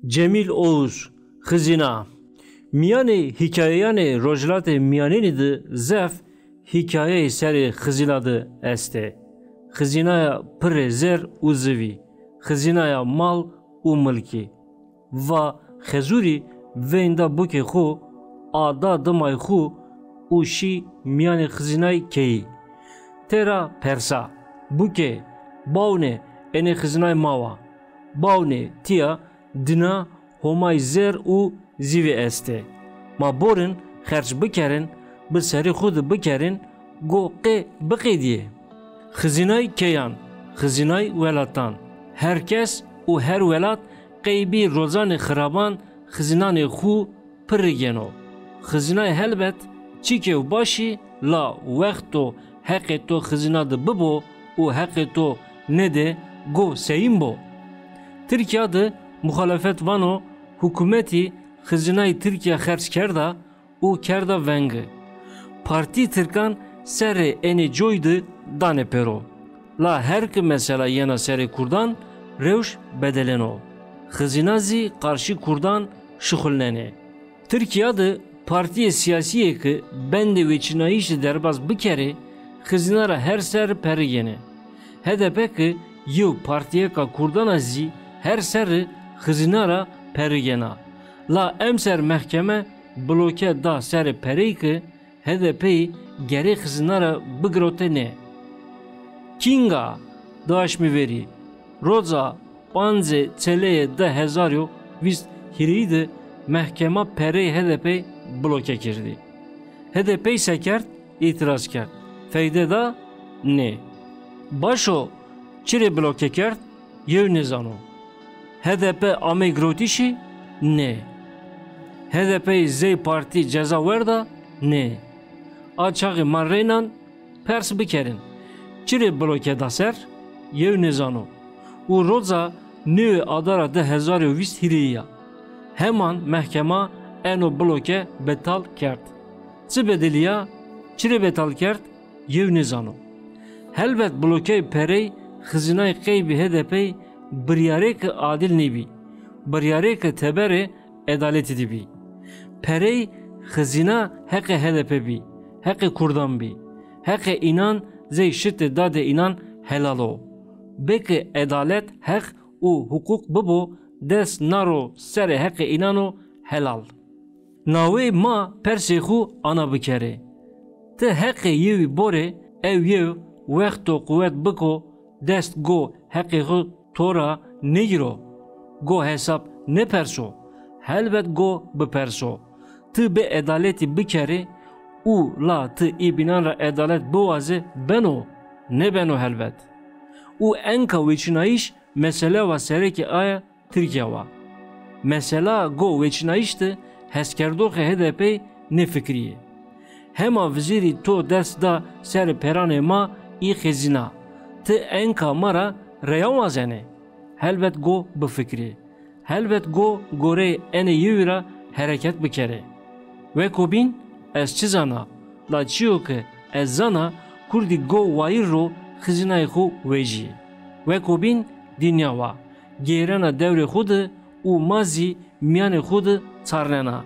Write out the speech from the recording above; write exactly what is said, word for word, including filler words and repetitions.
Cemîl Oğuz, Xizîna. Mîyanê hîkayeyanê Rojhilatê Mîyanênî de zaf hîkayeyê serê xizîna de estê. Xizînaya pirrê zerr û zivî, xizînaya mal û milkî. Va Xezûrî veynda bukê xwu, ada dimay xwu û şî mîyanê xizînay keyî. Têra persa, bukê, bawnê, enê xizînay ma wa. Bawnê, tîya dina Homay zerr û zîvî estê. Ma borin xerç bikerin, bi serê xwu de bikerin, go qê biqedîyê. Xizînay keyan, xizînay welatan. Her kes û her welat qeybî rozanê xiraban xizînanê xwu pirrî gêno. Xizînay helbet çîkêw başî la wexto heqê to xizîna de bibo û heqê to nêdê go seyîn bo? Tirkîya de muxalefet vano hukûmetî xizînayî Tirkîya xerc kerda û kerda vengi. Partî tirkan serrê enê coy de danê pêro. La her ki mesela yena serê kurdan rewş bedeleno. Xizîna zî qarşî kurdan şuxulnenê. Tirkîya de partîyê sîyasîyê ke bendê weçînayîşî derbaz bikerê, xizîna ra her serri perrî gênê. H D P ke yew partîyêka kurdan a zî her serri xizîna ra perrî gêna. La emser mehkeme bloke da serê pereyî ke H D P'yî gerê xizîna ra bigirotê nê. Kînga, di aşmî verî, roza pancê çeleyê di hezar û vîst hîrêyî de mehkema pereyê H D P'yî bloke kerdî. H D P'yî se kerd? Îtiraz kerd. Feyde da? Nê. Baş o, çi rê bloke kerd? Yew nêzano. H D P amey girotîşî? Nê. H D P'yî zey partî ceza werda? Nê. A çaxî ma reynan pers bikerin. Çi rê bloke da ser? Yew nêzano. Û roza newê adara di hezar û vîst hîrêyî ya. Heman mehkema eno bloke betal kerd. Çi bedelî ya? Çi rê betal kerd? Yew nêzano. Helbet blokey perey xizînay qeybî H D P'yî biryarêke adil nêbî. Biryarêke teberê edaletî de bî. Perey xizîna heqê H D P bî, heqê kurdan bî. Heqê înan zey şitê dadê înan helal o. Bê ke edalet, heq û huqûq bibo, dest na ro serê heqê înan o helal. Nawey ma persê xwu ana bikerê. Ti heqê yewî borê, ew yew wexto quwet biko, dest go heqê xwu to ra nêgîro. Go hesab nêperso. Helbet go biperso. Ti bi edaletî bikerê û la ti îbînan ra edalet biwazê beno, nêbeno helbet. Û enka weçînayîş mesele wa serekê aye Tirkîya wa. Mesela go weçînayîş de heskerdoxê H D P'yî nêfikrîyê. Hema vizêrî to dest da serê peranê ma î xezîna. Ti enka ma ra reya wazenê? Helbet go bifikrê. Helbet go goreyê enê yewî ra hereket bikerê. Weko bîn ez çi zana, la çîyo ke ez zana kurdî go wayîr ro xizînayê xwu wecîyê. Weko bîn dinya wa. Geyrena dewrê xwu de û ma zî mîyanê xwu de çarnena.